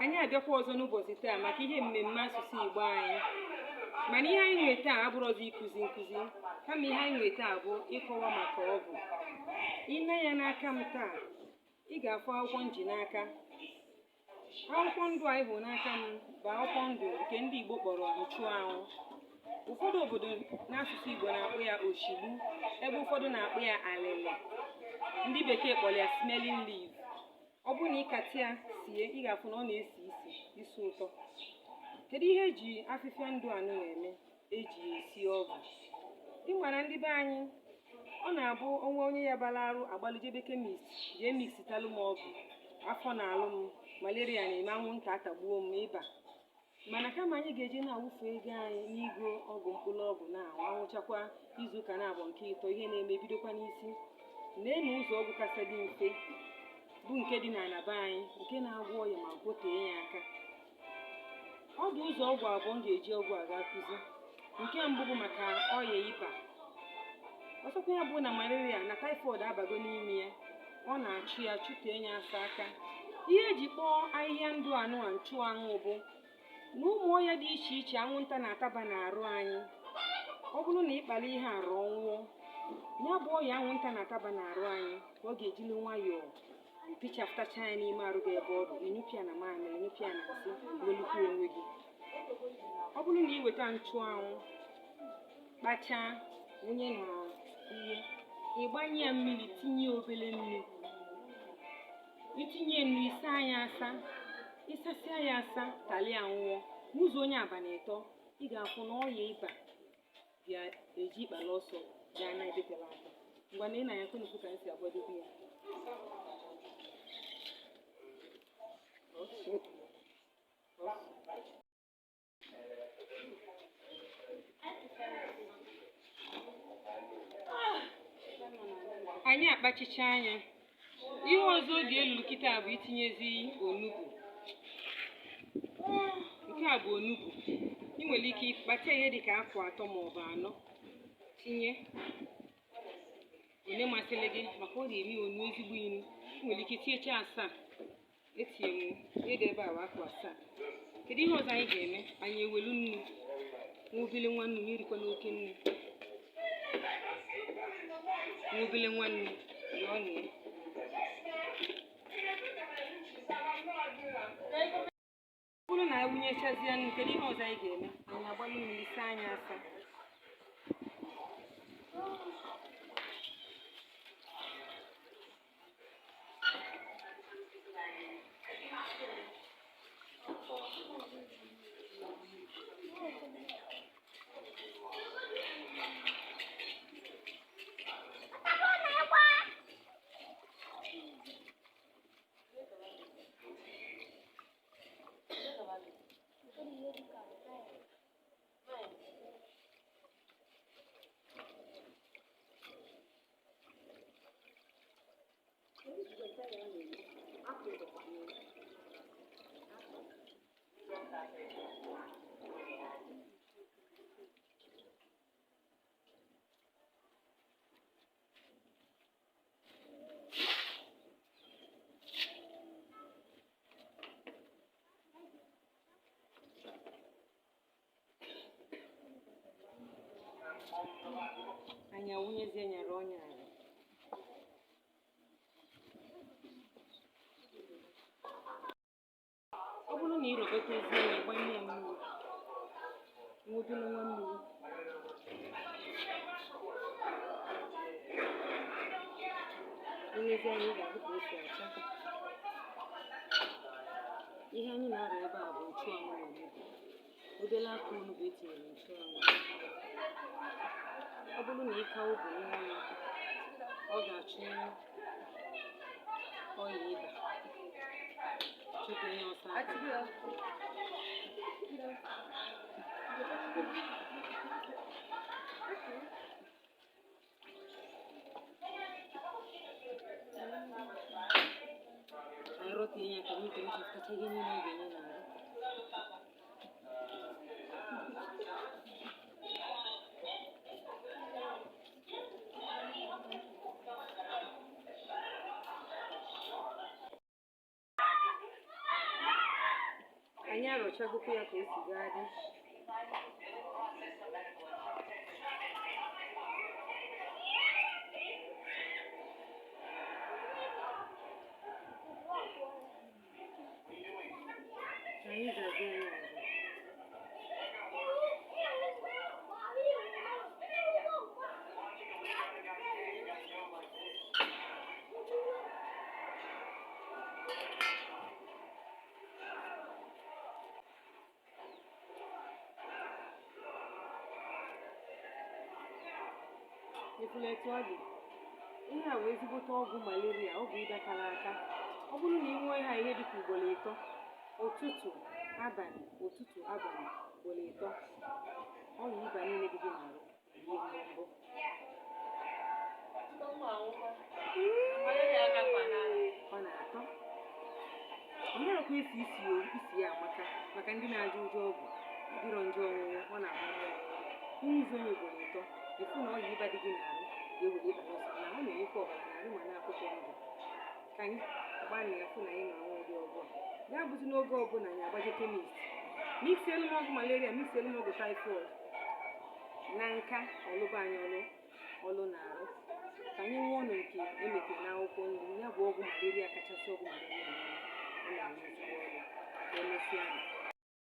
Anyị abịakwa ọzọ n'ụbọchị taa maka ihe mmemme asụsụ Igbo anyị. Mana ihe anyị nwe taa abụrọzi ịkụzi nkụzi, kama ihe anyị nwe taa bụ ịkọwa maka ọgwụ. I nee anya n'aka m taa, ị ga-afụ akwụkwọ m ji n'aka. Akwụkwọ ndụ a ị hụrụ n'aka m bụ akwụkwọ ndụ nke ndị Igbo kpọrọ nchụanwụ. Ụfọdụ obodo n'asụsụ Igbo na-akpọ ya oshigbu, ebe ụfọdụ na-akpọ ya alịlị. Ndị bekee kpọrọ ya smelling leaf. Ọ bụrụ na ị kata ya sie, ị ga-afụ na ọ na-esi isi isi ụtọ. Kedu ihe eji afịfịa ndụ anụnwa eme? Eji ya esi ọgwụ. Ị ma na ndị be anyị, ọ na-abụ o nwee onye yabala arụ, agbalụ jebe chemist, jee mixitalụ m ọgwụ, afọ na-alụ m, malaria na-eme, anwụnta atagbuo m, ịba. Mana kama anyị ga-eji na-awụfu ego anyị n'igo ọgwụ mkpụrụ ọgwụ na-anwụ, anwụchakwa izu ụka naabọ nke ịtọ, ihe na-eme ebidokwa n'isi. Neenụ ụzọ ọgwụ kasị dị mfe bụ nke dị n'ala be anyị, nke na-agwọ ọya ma gwọtee ya aka. Ọ dị ụzọ ọgwụ abụọ m ga-eji ọgwụ a ga-akụzi. Nke mbụ bụ maka ọya ịba. Ọsọkwa ya bụ na malaria na typhoid abago n'ime ya, ọ na-achụ ya chụtee ya asa aka. Ihe eji kpọọ ahịhịa ndụ anụwa nchụanwụ bụ na ụmụ ọya dị iche iche anwụnta na-ataba n'arụ anyị, ọ bụrụ na ị kpara ihe a rọọ nwụọ, ya bụ ọya anwụnta na-ataba n'arụ anyị ka ọ ga-ejili nwayọọ pịchapụtacha ya n'ime arụ gị ebe ọ dị, ịnyụpịa na mamịrị, nyụpịa na nsị, welukwa onwe gị. Ọ bụrụ na ị weta nchụanwụ kpachaa wụnye na ihe, ị gbanye ya mmiri, tinye obele nnu, itinye nnu, ịsa ya asa, ịsasịa ya asa, talia nwụọ n'ụzọ onye abalị ịtọ, ị ga-afụ na ọya ịba ga-eji ịkpala ọsọ gaa na ebe tere aka. Ngwa, na ị na ya kwenufu ka m si akwadobe ya. Anyị akpachicha anya. Ihe ọzọ oge elulu kịta bụ itinyezi onugbu. Nke a bụ onugbu. Ị nwere ike ịkpata ihe dịka afọ atọ maọbụ anọ, tinye one masịrị gị, maka ọ ga-eme onu ezigbo inu. Ị nwere ike tinyecha asaa. Etinye m ihe dị ebe a bụ akụ asaa. Kedu ihe ọzọ anyị ga-eme? Anyị ewelu nnu, nwa obele nwa nnu, erikwa n'oke nnu, nwa obele nwa nnu yọọ na ya. Ọ bụrụ na awụnyechazie nnu, kedu ihe ọzọ anyị ga-eme? Anyị agbalụ mmiri saa anya asa. Anyị awụnyezie nyara ọnya ala. Ọ bụrụ na ị rọgotezie ya, gbanye ya mmiri, nwa obere nwa mmiri. Ilezi anya, ị ga-ahụ ka o si acha. Ihe anyị na-arọ ebe a bụ nchụanwụ na onugbu, obere akụ onugbu etinyere nchụanwụ. Ọ bụrụ na ị ka obu ṅụọ ya, ọ ga-achụ ọya ịba, chụpụ ihe ọsọ aka. Anyị rọtie ya ka nwute nchepụtacha ihe niile ọ ga-enye n'arụ. Anyị arọchagokwa ya ka o si gaa dị. Anyị zazie ya aza. Efula etu ọ dị. Ihe a wee ezigbote ọgwụ malaria, ọgwụ ịba kara aka. Ọ bụrụ na ị ṅụọ ihe a ihe dịka ugboro 3, ụtụtụ, abalị, ụtụtụ, abalị, ugboro 3, ọrịa ịba niile dị gị n'arụ ihe mbọ. Ọ na-atọ. Ọ naghịkwa esi isi o, isi ya amaka maka ndị na-ajụ ụjọ ọgwụ, ọ dịrọ njọ ọṅụṅụ, ọ na-agba mbọ. Ịṅụzu onye ugboro 3, ịfụ na ọrịa ịba dị gị n'arụ ga-ewere ịba n'ọsọ, na ọ na-enyekwa ọbara n'arụ ma na-akwụkwọ ndụ. Ka anyị gbalịa fụ na anyị na-aṅụ ụdị ọgwụ a. Ya bụzi n'oge ọbụla anyị agbaje chemist, mixielu m ọgwụ malaria, mixielu m ọgwụ typhoid, na nka ọlụba anyị ọlụ ọlụ na-arụ. Ka anyị ṅụọ ọnụ nke emetere n'akwụkwọ nri, ya bụ ọgwụ malaria kachasị ọgwụ malaria niile. Ọ na-arụ ezigbo ọrụ. Ka emesịa.